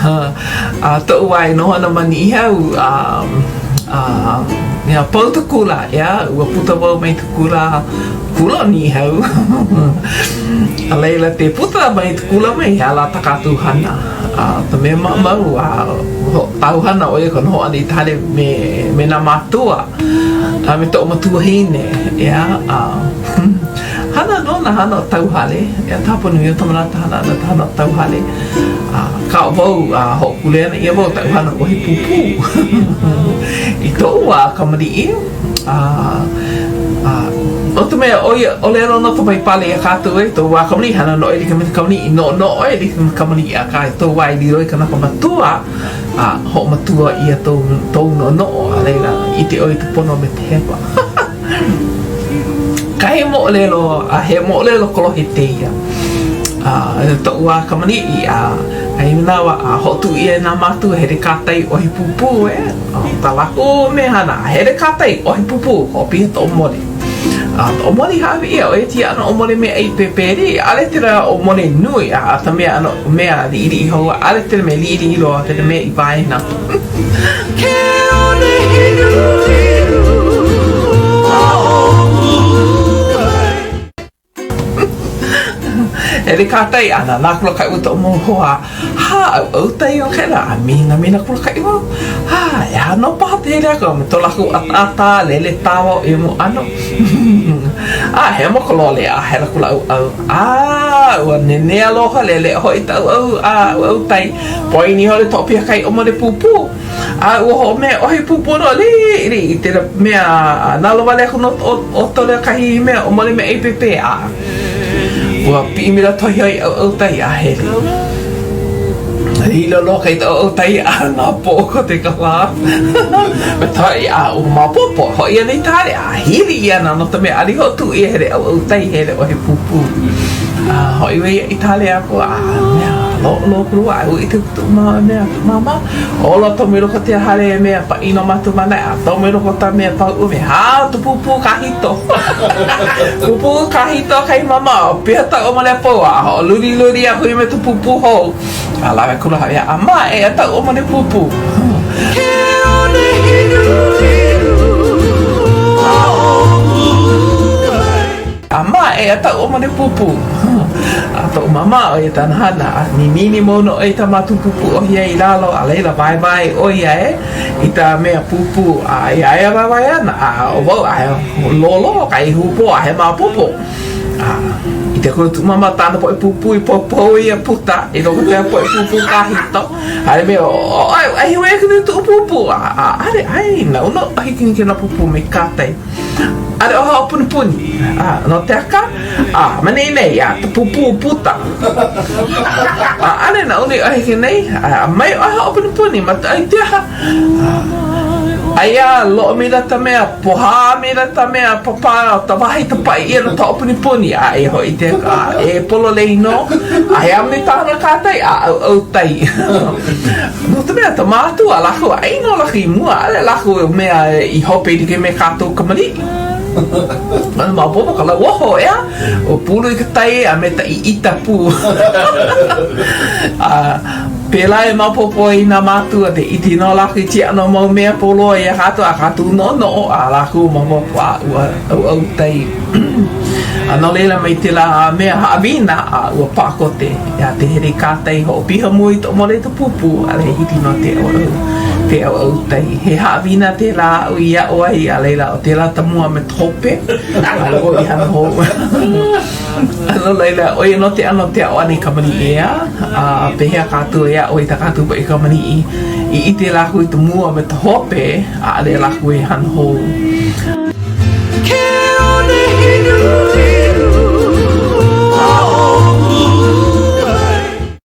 A toʻu wā e noho ana ma Niʻihau, a, a, mea, pau ta kula, ʻeā, ua puka wau mai ta kula, kula o Niʻihau. A laila, te puka mai ta kula mai, he aha lā tā kākou hana? A ka mea maʻamau, a kāu hana ʻo ia ka noho ʻana i ka hale me, me nā mākua a me toʻu makuahine, ʻeā, a hana nō nā hana o tauhale, ʻeā, ka hapa nui o ka manawa ka hana ʻana ka hana o tauhale. A akā ʻo wau, a hoʻokuleana ʻia wau taʻu hana ʻohi pūpū i toʻu wā kamaliʻi, a, a, no ka mea, ʻo ia, ʻōlelo nō ka Paipala iā kākou e tou wā kamaliʻi, hana nō ʻoe like me ka kamaliʻi, noʻonoʻo ʻoe like me ka kamaliʻi, akā i tou wā i lilo i kanaka matua, a hoʻomatua ʻia tou, tou noʻonoʻo, a laila, ʻike ʻoe i ka pono me ka hewa. Kahi moʻolelo, a he moʻolelo kolohe kēia. A toʻu wā kamaliʻi, a kahi manawa, a hoʻotuʻu ʻia e nā mākua, hele kātai ʻohi pūpū, e, ʻo kā lākou mea hana, hele kātai ʻohi pūpū, hoʻopiha ta ʻōmole. A ta ʻōmole i hāʻawi ʻia, ʻo ia kēia ʻano ʻōmole meaʻai pēpēlī, ʻaʻole tela ʻōmole nui, a ka mea ʻano mea liʻiliʻi hou, ʻaʻole tela mea liʻiliʻi loa, tela mea i waena. Ke one hiluhilu a ʻo Kūkai. Hele kātai a nānā akula kaʻu i toʻu mau hoa, hā, ʻauʻau tai o kēlā, a minamina akula kaʻu wau, hā, e aha nō paha te hele aku a me to lākou ʻataʻata, lele tawa o ia mau ʻano. A hemo ka lole a hele akula ʻauʻau, a ua nenea loa lele hoʻi ta ʻauʻau a ʻauʻau tai. Poina ihola ta hoʻopiha kahi ʻōmole pūpū, a ua hoʻomea ʻohi pūpū nō liʻiliʻi i tela mea a nalowale aku nō ʻo tole kahi mea ʻōmole meaʻai pēpē, a ua piʻi maila tohi ʻauʻau tai a hele. Hilo loa kai ʻauʻau tai a napoʻo koke ka lā. Me tohi a ua maopopo, hoʻi ana i ka hale a hili ʻia ana no ka mea ʻaʻole i hoʻotuʻu ʻia hele ʻauʻau tai hele ʻohi pūpū. A hoʻi wau i ka hale aku a mea loʻoloʻo a ua ʻike kuʻu mea kuʻu māmā, ola tomo i loko o tēia hale mea paʻina mātou ma naʻe a tomo i loko o ta mea pauʻu me hao ta pūpū kāhito. Pūpū kāhito kahi māmā piha ta ʻōmole a pau a hoʻoluliluli a hui me ta pūpū hou. A lawe akula haʻi a maʻe a ta ʻōmole pūpū. Ke one hiluhilu a ʻo Kūkai. A maʻe a ta ʻōmole pūpū. A toʻu māmā ʻo ia tāna hana, a ninini mau nō ʻoe i tā mātou pūpū ʻohi ai i lalo, a laila waewae ʻo ia e i ta mea pūpū, a iā ia waewae ana, a ʻo wau a he lolo ka i hūpō a he maopopo. A i te kula kuʻu māmā tāna poʻe pūpū i poupou ia puta i loko o tēlā poʻe pūpū kāhito. A le mea, ʻo ʻoe, ʻahi wai aku nei tuʻu pūpū. A, a, ʻaʻole, ʻae, naʻu nō ʻohi kini kēlā pūpū me kātai. ʻAʻole ʻo hoʻopunipuni, a no te aka, a ma nei nei, a ta pūpū puta. A ʻaʻole naʻu nei ʻohe ke nei, a mai ʻoe hoʻopunipuni ma ta i te aha. Aia loʻo maila ta mea, pohā maila ta mea papa o ta wahi ta paʻi ʻia no ta hoʻopunipuni, a e hoʻi te a e pololei nō, a he aha nei ta hana kātai, a ʻauʻau tai. No ka mea, ka mātua lākou, ʻai nō lākou i mua, ʻaʻole lākou mea i hope i like me kākou kamaliʻi. ʻAʻole maopopo ka lauoho, ʻeā? ʻO pulu i ka tai a me ta ʻiʻita pū. A pēlā e maopopo ai nā mātua, te ʻike nō lākou i kēia ʻano mau mea poloa iā kākou a kākou noʻonoʻo, a lākou maopopo a ua ʻauʻau tai. A no laila mai kēlā mea haʻawina a ua paʻa kote iā te hele i kātai hoʻopiha mua i ta ʻōmole i ka pūpū ʻaʻole he hiki nō te ʻauʻau te ʻauʻau tai. He haʻawina tēlā aʻu i aʻo ai a laila ʻo tēlā ta mua me ta hope ʻaʻole wau i hana hou. A no laila ʻo ia nō te ʻano te aʻo ʻana i kamaliʻi ʻeā a pehea kākou e aʻo i tā kākou poʻe kamaliʻi i ʻike lākou i ka mua me ka hope ʻaʻole lākou e hana hou. Ke one hiluhilu.